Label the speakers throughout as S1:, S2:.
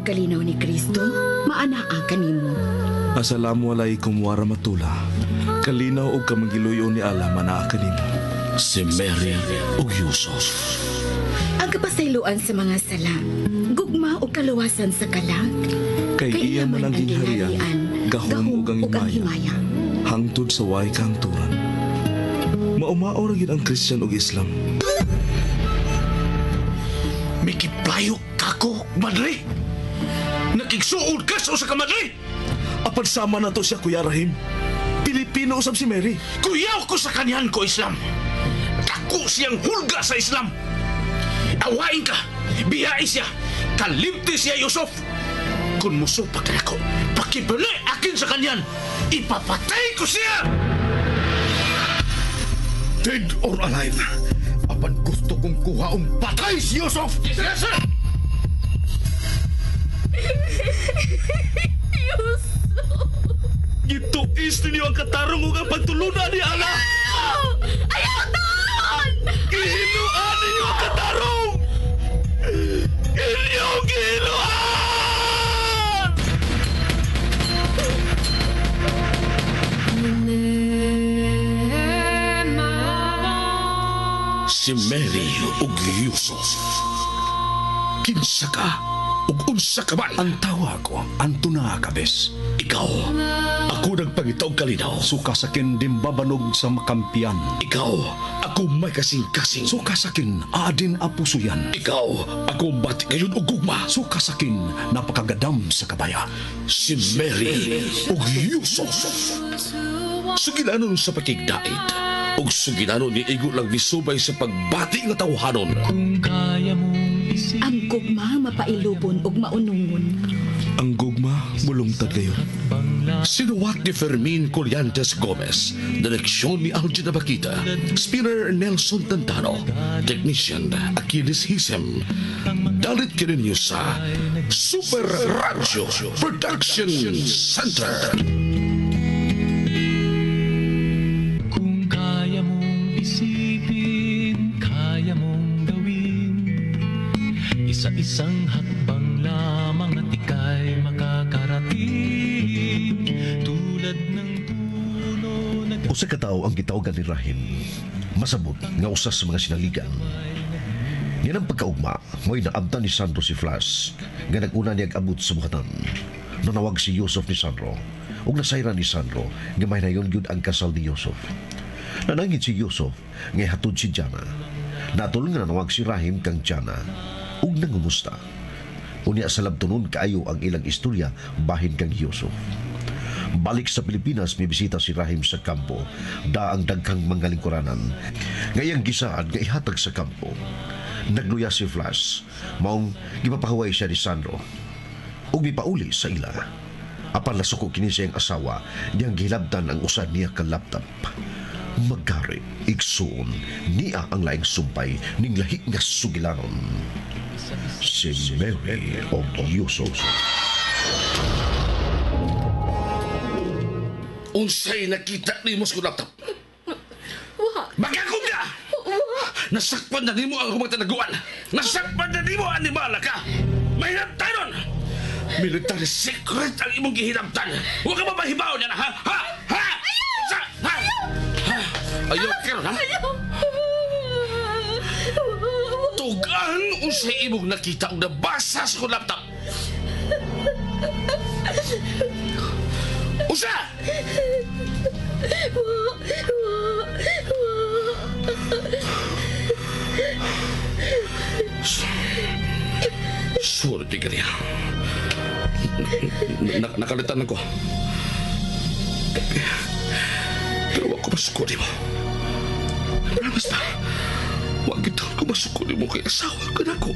S1: kalinaw ni Kristo, maanaa kanimo.
S2: Assalamu alaikum warahmatullah. Kalinaw og kamangiluyo ni Allah manaa kanimo.
S3: Si Mary ug Yusuf.
S1: Ang kapasayloan sa mga sala, gugma ug kaluwasan sa kalag.
S2: Kay iya man ang gingharian, gahom ug ang himaya. Hangtod sa way kahangturan. Maumao ra gyud ang Christian ug Islam.
S3: Mikiplayo kako, madre. Nakigsuod ka sa usa ka madre.
S2: Apan sama na to siya, Kuya Rahim. Pilipino usab si Mary.
S3: Kuyaw ko sa kanyan ko, Islam. Dako siyang hulga sa Islam. Awain ka, biyai siya, kalimti siya, Yusuf. Kung musupak na ako, pakibali akin sa kanyan, ipapatay ko siya!
S4: Dead or alive, apan gusto kong kuhaong patay si Yusuf!
S3: Yes, sir!
S5: Yusuf!
S2: Gituis ninyo ang katarong ug ang pagtulunan ni Allah!
S5: Ayaw taon!
S2: Gihinuan ninyo ang katarong! Inyong gihinuan!
S3: Si Mary ug Yusuf. Kinsa ka ug unsa ka man?
S4: Ang tawa ko, Antona Cabes.
S3: Ikaw, ako nagpangita og kalinaw.
S4: Suka sakin dimbabanog sa makampiyan.
S3: Ikaw, ako may kasing-kasing.
S4: Suka sakin adin apusuyan.
S3: Ikaw, ako bati ngayon og gugma.
S4: Suka sakin napakagadam sa kabaya.
S3: Si Mary ug Yusuf. Sugilanon sa pakigdait ug sugilanon ni igo lang misubay sa pagbati nga tawhanon.
S1: Ang gugma mapailubon ug maunungon.
S2: Ang gugma mulungtad kayo.
S3: Sinuwat ni Fermin Collantes Gomez, direksyon ni Algin Abakita, spinner Nelson Tantano, technician Achilles Hisem. Dalit kininyo sa Super Radio Production Center.
S6: Kung kaya mong isipin, kaya mong gawin. Isa-isang hakbang lamang at ika'y makakarating. Tulad ng puno na
S7: Usa ka tawo ang gitawagan ni Rahim. Masabot nga usa sa mga sinaligan. Yan ang pagkaugma, mo'y naabtan ni Sandro si Flash, nga nag-una niya abot sa buhatan. Nanawag si Yusuf ni Sandro, ug nasayran ni Sandro, nga may nayon gyud ang kasal ni Yusuf. Nanangit si Yusuf, nga ihatod si Jana. Natulong nga nanawag si Rahim kang Jana, ug nangumusta. Unya sa labtunon kaayo ang ilang istorya bahin kang Yusuf. Balik sa Pilipinas, may bisita si Rahim sa kampo. Da ang dagkang mga lingkuranan. Ngayang gisaad nga ihatag sa kampo. Nagluya si Flash. Maong gipapahuway siya ni Sandro. Ug mipauli sa ila. Apan nasuko kini siyang asawa, diyang gihilabtan ang usa niya ka laptop. Magari, igsuon, niya ang laing sumpay ning lahi nga sugilanon. Si Mary og Yusuf.
S3: Unsay nakita nimo sa laptop?
S5: Wa.
S3: Magagong na! Nasakpan na nimo ang akong tanaguan. Nasakpan na nimo animala ka. Mahilabtanon! Military secret ang imong gihinabtan. Huwag ka mapahibaw niya na, ha? Ha? Ha? Sa? Ha? Ha? Ayaw karon, ha? Tugan unsay imong nakita og nabasa sa akong laptop. Unsa? Swerte ka niya. Nakalitan ako. Pero wag ko masuko nimo. Promise ba? Wag kita ko masuko nimo kay asawa ka na ko.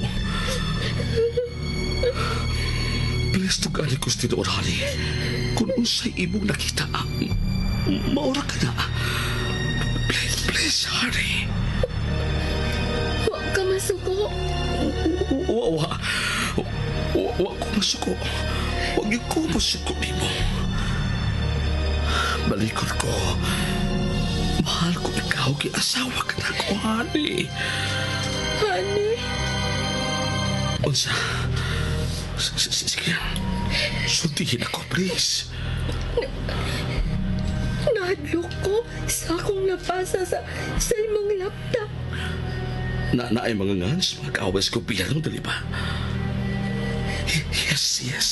S3: Please tugali ko sa tinuod, honey. Kung unsay imong nakita, maura ka na. Please, please, honey.
S5: Wa ka masuko.
S3: Wa, wa. Wa, wa ko masuko. Wag ko masuko nimo. Balikon ko. Mahal ko ikaw kay asawa ka na ko, honey.
S5: Honey.
S3: Unsa? Sige Sige. Sultihin ako, please.
S5: Nahadlok ko sa akong napasa sa imong laptop.
S3: Na ay mga ngans, mga kaaway sa gobyerno, dali ba? Yes, yes.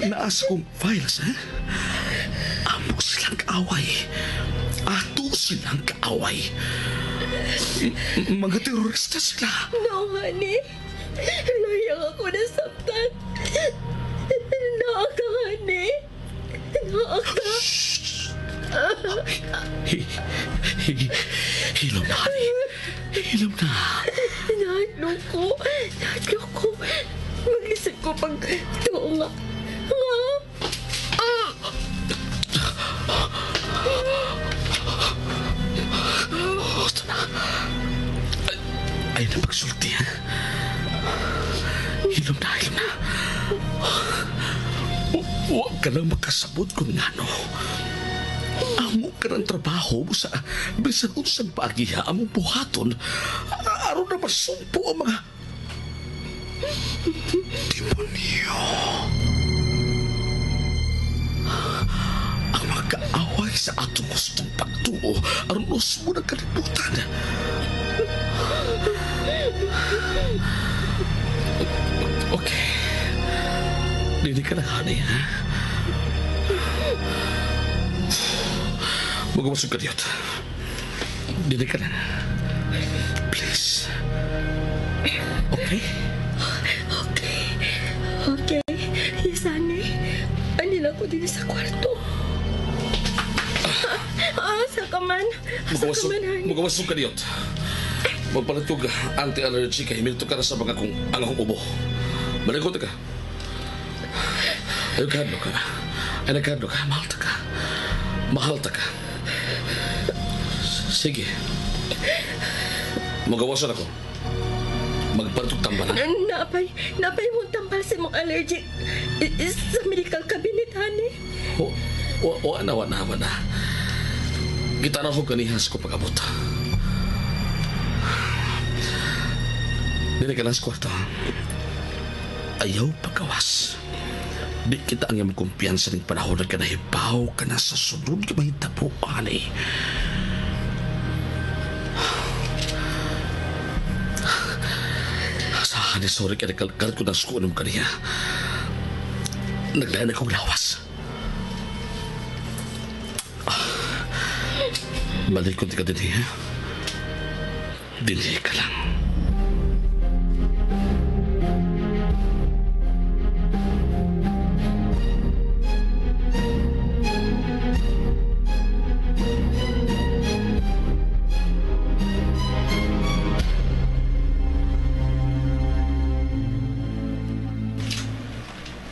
S3: Naasa kong files, ha? Amo silang kaaway. Ato silang kaaway. Mga terorista sila.
S5: No, honey. Layang ako nasabtan. Naa ka, honey. Naa ka.
S3: Hilom na, honey. Hilom na.
S5: Nahadlok ko. Nahadlok ko. Mag-isip ko pag tuo nga. Nga.
S3: Gusto na. Ay na pagsulti, ha? Hilom na, hilom na. Huwag ka lang makasabot kung ngano. Amo ka ng trabaho mo sa bisan unsang paagiha among buhaton. Aron na masumpo ang mga demonyo. Ang mga kaaway sa atong gustong pagtuo aron usbo ng kalibutan. Okay. Dili ka lang, honey, ha? Magamasog ka diyot. Dili ka lang. Please. Okay?
S5: Okay. Okay. Yes, honey. Anila ko din sa kwarto. Asa ka man? Asa ka man, honey?
S3: Magamasog ka diyot. Magpalit kog anti-allergy kay milto ka na sa mga kung ang akong ubo. Balik ko ka. Ay, nagkadlo ka. Ay, nagkadlo ka. Mahal ta ka. Mahal ta ka. Sige. Magawasan ako. Magpalit og tambal.
S5: Napay mong tambal sa mong allergic sa medical cabinet, honey.
S3: Wa na, wa na, wa na. Gitanaw ko kaniha sa ko pag-abot. Dili ka lang sa kwarto. Ayaw pagkawas. Di kita ang iyong kumpiyansa ng panahon na kanahibaw ka na sa sunod ka mahitabuan eh. Sa akin, sorry ka nagkalkal ko ng sukunom kaniya. Naglayan akong lawas. Balik ko di ka din, ha? Dinhi ka lang.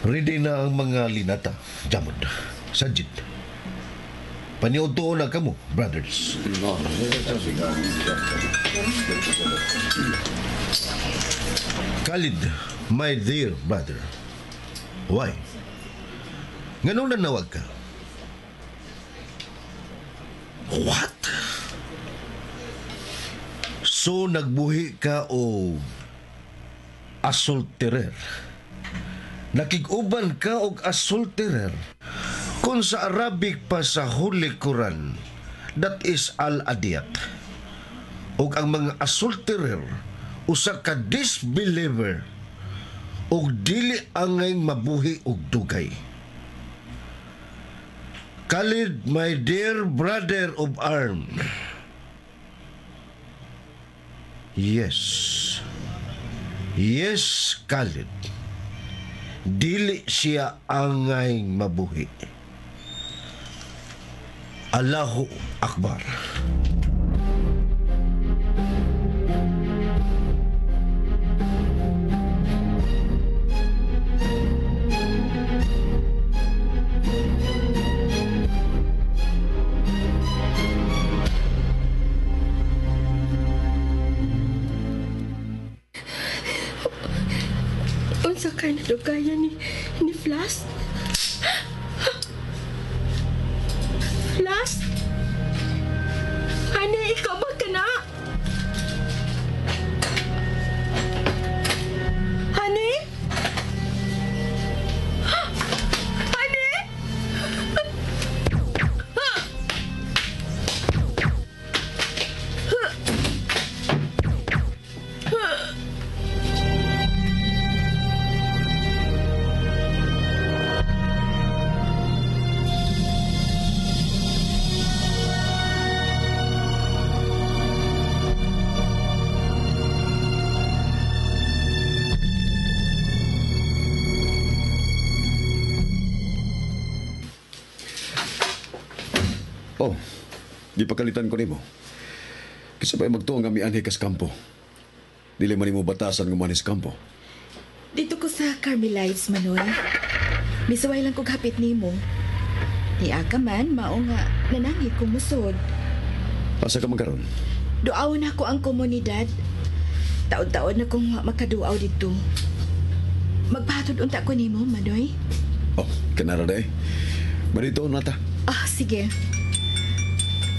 S7: Ready na ang mga linata, Jamod, Sajid. Paniudto na kamo, brothers.
S3: No.
S7: Khalid, my dear brother. Why? Nganong nanawag ka? What? So nagbuhi ka o adulterer? Nakig-uban ka og adulterer? Kung sa Arabic pa sa Holy Quran, that is al-adiyat. Og ang mga adulterer, usa ka disbeliever, og dili angay mabuhi og dugay. Khalid, my dear brother of arm. Yes. Yes, Khalid. Dili siya angay mabuhi. Allahu Akbar.
S5: Unsa kay nadugaya ni Flash? Flash? Honey, ikaw ba ka na? Honey?
S4: Oh, gipakalitan ko nimo. Kinsa pa magtuo nga mianhi ka sa kampo. Dili man nimo batasan nga moanhi sa kampo.
S1: Dito ko sa Carmelites, Manoy. Misuway lang kog hapit nimo. Niaka man, mao nga nanangit ko musod.
S4: Asa ka man karon?
S1: Duaw na ko ang komunidad. Taod-taod na kong makaduaw dito. Magpahatod unta ko nimo, Manoy.
S4: Oh, kanara day. Barito na ta.
S1: Ah, sige.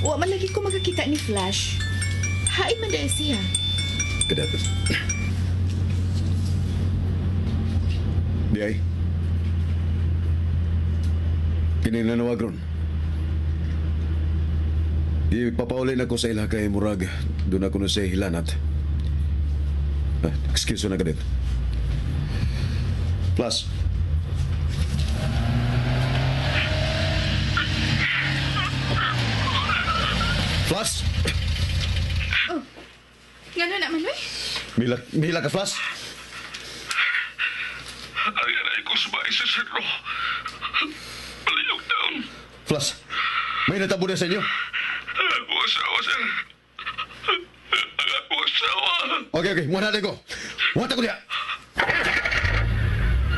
S1: Wa man lagi ko makakita ni Flash. Hain man dahil siya.
S4: Kadapat. Di ay. Kini nanawag ron. Ipapauli na ko sa ila kay Murag. Doon ako na sa hilanat. Ah, excuse na kadit. Plus. Flash!
S1: Oh, ngano na, Manoy?
S4: Mila ka, Flash?
S3: Ay, aray ko sa bahay sa Sir Ro. Paliyog down.
S4: Flash, may natabo na sa inyo?
S3: Ang akong asawa, sir. Ang akong asawa.
S4: Okay, okay. Muna natin ko. Wata ko niya.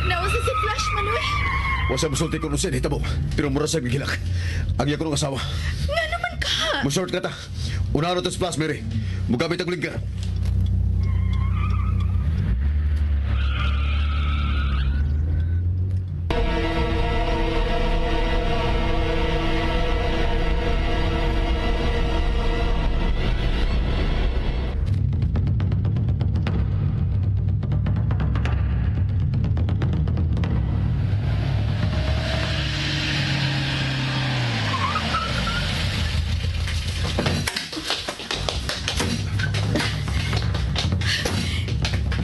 S1: Nausa si Flash, Manoy.
S4: Wasa musulti ko nung hitabo. Pero mura sa gigilak. Ang iya ko ng asawa.
S1: Nga naman ka.
S4: Musort ka ta. Una to sa Flash, Mary. Mugamit ang blinker.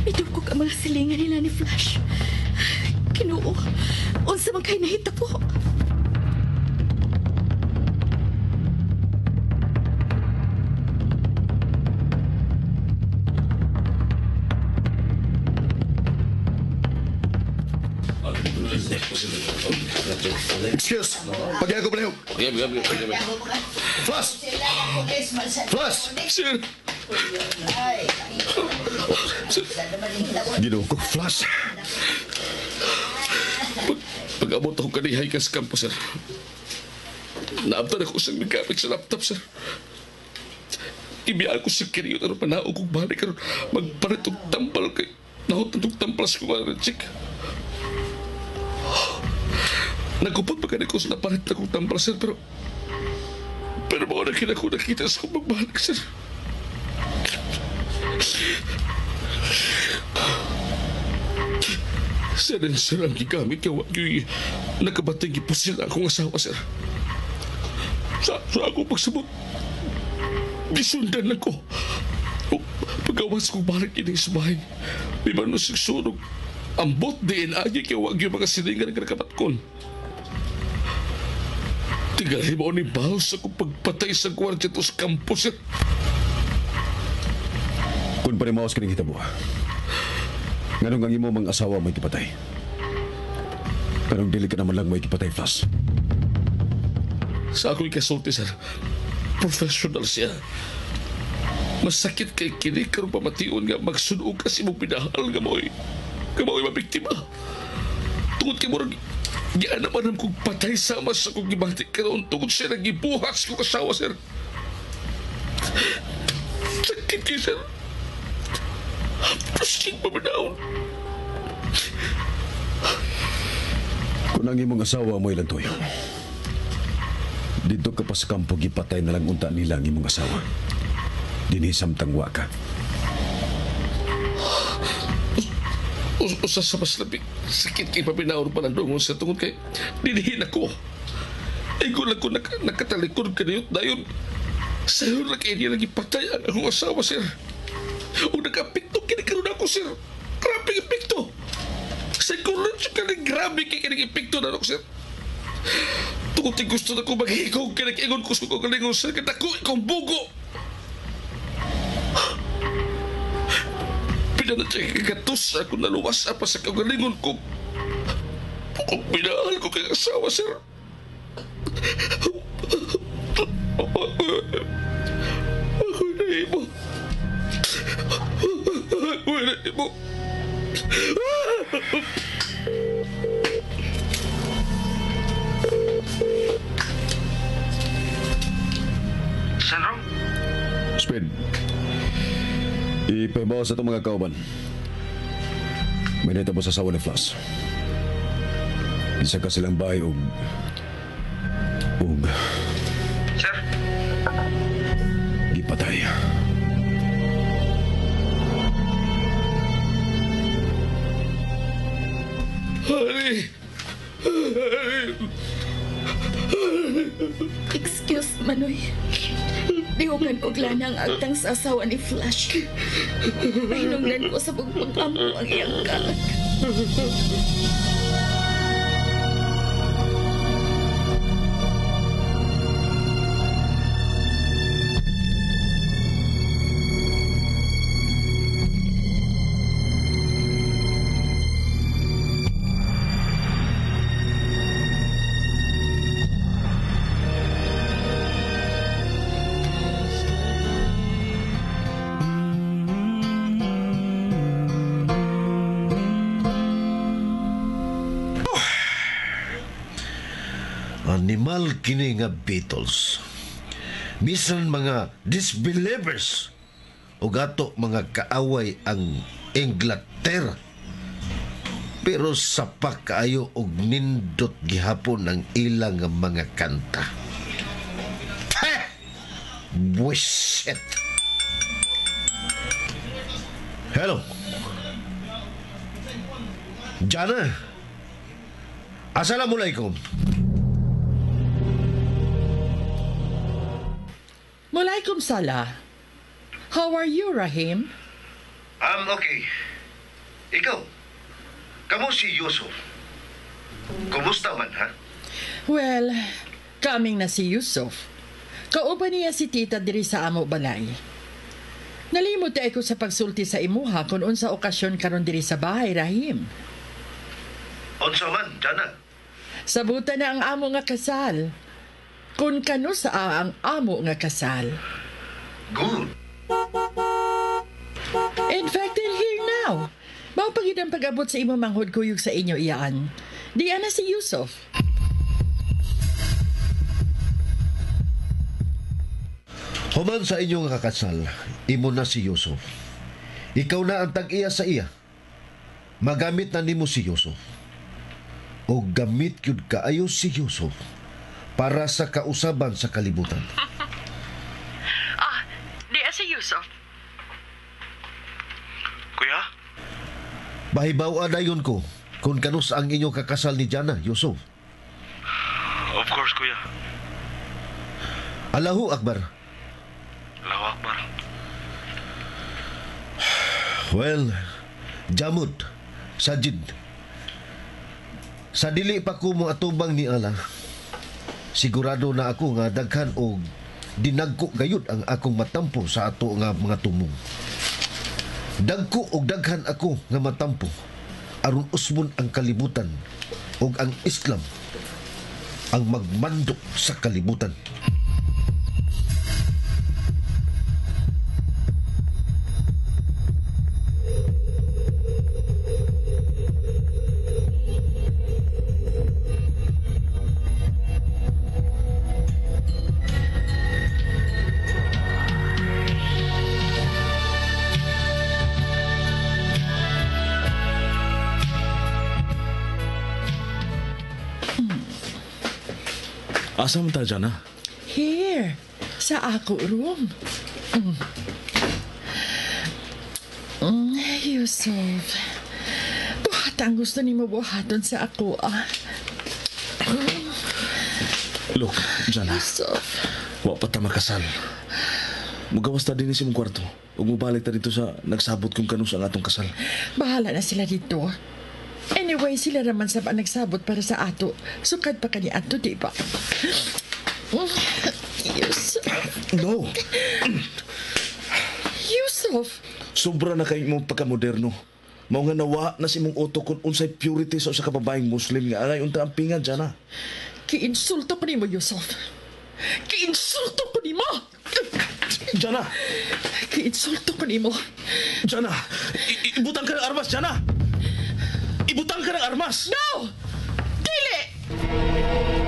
S1: Midukog ang mga silingan nila ni Flash. Kinuo, unsa man kay nahita ko.
S4: Excuse! Pagyago pa lihok! Flash! Flash!
S3: Sir!
S4: Ginoo ko, Flash!
S3: Pag-abot ako kanihay ka sa kampo, sir. Naabtan ako sa migamit sa laptop, sir. Ibiyaan ko sa kiriyo pero panaog kong balik karon magpalit og tambal kay nahot og tambal sa kumara chick. Nagupot pa kani ko sa napalit akong tambal, sir, pero mao na kina ko nakita sa akong magbalik, sir. Sir, sir, ang gigamit kay wa gyud nakabatay gipusil akong asawa, sir. Sa akong pagsabot, gisundan lang ko. Pagawas ko balik ini sa bahay, may manusig sunog. Ambot DNA kay wa gyud mga silingan nga nakabatkon. Tingali mo ni Baos sa akong pagpatay sa gwardiya to sa kampo, sir.
S4: Kung panimaos ka ng hitabo, nganong ang imo mang asawa may kipatay? Kanong dili ka naman lang may kipatay, Flash?
S3: Sa ako'y kasulti, sir, professional siya. Masakit kay kini karong pamation nga magsunog ka sa imong pinahal nga mo'y mabiktima. Tungod kay murag gianam-anam kong patay sama sa akong gibati karon tungod siya nagibuhat sa akong asawa, sir. Sakit kay sir. Pasig paminaon.
S4: Kung ang imong asawa mo'y lantoyo, dito ka pa sa kampo gipatay na lang unta nila ang imong asawa. Dinhi samtang wa ka.
S3: Usa sa mas labi, sakit kay paminaon pa ng dungon sa tungod kay dinhin ako. Igo lang ko nakatalikod kaniyot dayon. Sayo lang kay niya lagi patay ang akong asawa, sir. O nag-apekto kini karon ako, sir. Grabe ang epekto. Siguro siya kani grabe kay kini epekto na ako, sir. Tungod kay gusto na ko maghigog kay nag-ingon ko sa kagalingon, sir. Kaya dako ikong bugo. Pila na siya kagatos ako naluwas apa sa kagalingon ko. Kung pinahal ko kay asawa, sir. Ako na imo. Ako na imo. Sandro?
S4: Speed. Ipahibaw sa itong mga kauban. May nahitabo sa asawa ni Flash. Isa ka silang bahay og...
S3: Sir?
S4: Gipatay.
S3: Honey!
S1: Excuse, Manoy. Dihungan og lana ang agtang sa asawa ni Flash. Pahinungdan ko sa pagpag-ampo ang iyang kaag.
S7: Animal kini nga Beatles. Bisan mga disbelievers o gato mga kaaway ang Inglaterra. Pero sapa kaayo og nindot gihapon ang ilang nga mga kanta. Peh! Buwisit! Hello. Jana. Assalamualaikum.
S8: Walaikum salam. How are you, Rahim?
S7: I'm okay. Ikaw, kamo si Yusuf. Kumusta man, ha?
S8: Well, kaming na si Yusuf. Kauban niya si tita diri sa amo balay. Nalimot ko sa pagsulti sa imuha kung unsa okasyon karon diri sa bahay, Rahim.
S7: Unsa man, Jana?
S8: Sabutan na ang amo nga kasal. Kung kano sa ang amo nga kasal.
S7: Good.
S8: In fact, they're here now. Mao pagid ang pag-abot sa imo manghod kuyog sa inyo iyaan. Di ana si Yusuf.
S7: Human sa inyong kakasal, imo na si Yusuf. Ikaw na ang tag-iya sa iya. Magamit na nimo si Yusuf. O gamit gyud kaayo si Yusuf para sa kausaban sa kalibutan.
S8: Di si Yusuf.
S3: Kuya?
S7: Bahibaw dayon ko kung kanus ang inyong kakasal ni Jana, Yusuf.
S3: Of course, kuya.
S7: Allahu Akbar.
S3: Allahu Akbar.
S7: Well, Jamud, Sajid. Sa dili pa ko mo atubang ni Allah, sigurado na ako nga daghan og dinagko gayud ang akong matampo sa ato nga mga tumong. Dagko og daghan ako nga matampo aron usbon ang kalibutan ug ang Islam ang magmando sa kalibutan.
S2: Asa man ta dyan, ha?
S8: Here, sa ako room. Yusuf, buhat ang gusto ni mo buhaton sa ako, ah.
S2: Look, Jana.
S8: Yusuf.
S2: Wa pa ta makasal. Mugawas ta din sa imong kwarto. Ug mobalik ta dito sa nagsabot kung kanus ang atong kasal.
S8: Bahala na sila dito. Anyway, sila raman sa nagsabot para sa ato. Sukad pa kani ato, di ba? Yusuf.
S2: No!
S8: Yusuf!
S2: Sobra na kay imong pagkamoderno. Mao nga nawa na sa imong utok kung unsay purity sa usa ka babaeng Muslim nga angay unta ang pingan, Jana.
S8: Kiinsulto ko nimo, Yusuf. Giinsulto ko nimo.
S2: Jana!
S8: Giinsulto ko nimo.
S2: Jana! Ibutang ka ng armas, Jana! Ibutang ka ng armas!
S8: No! Dili!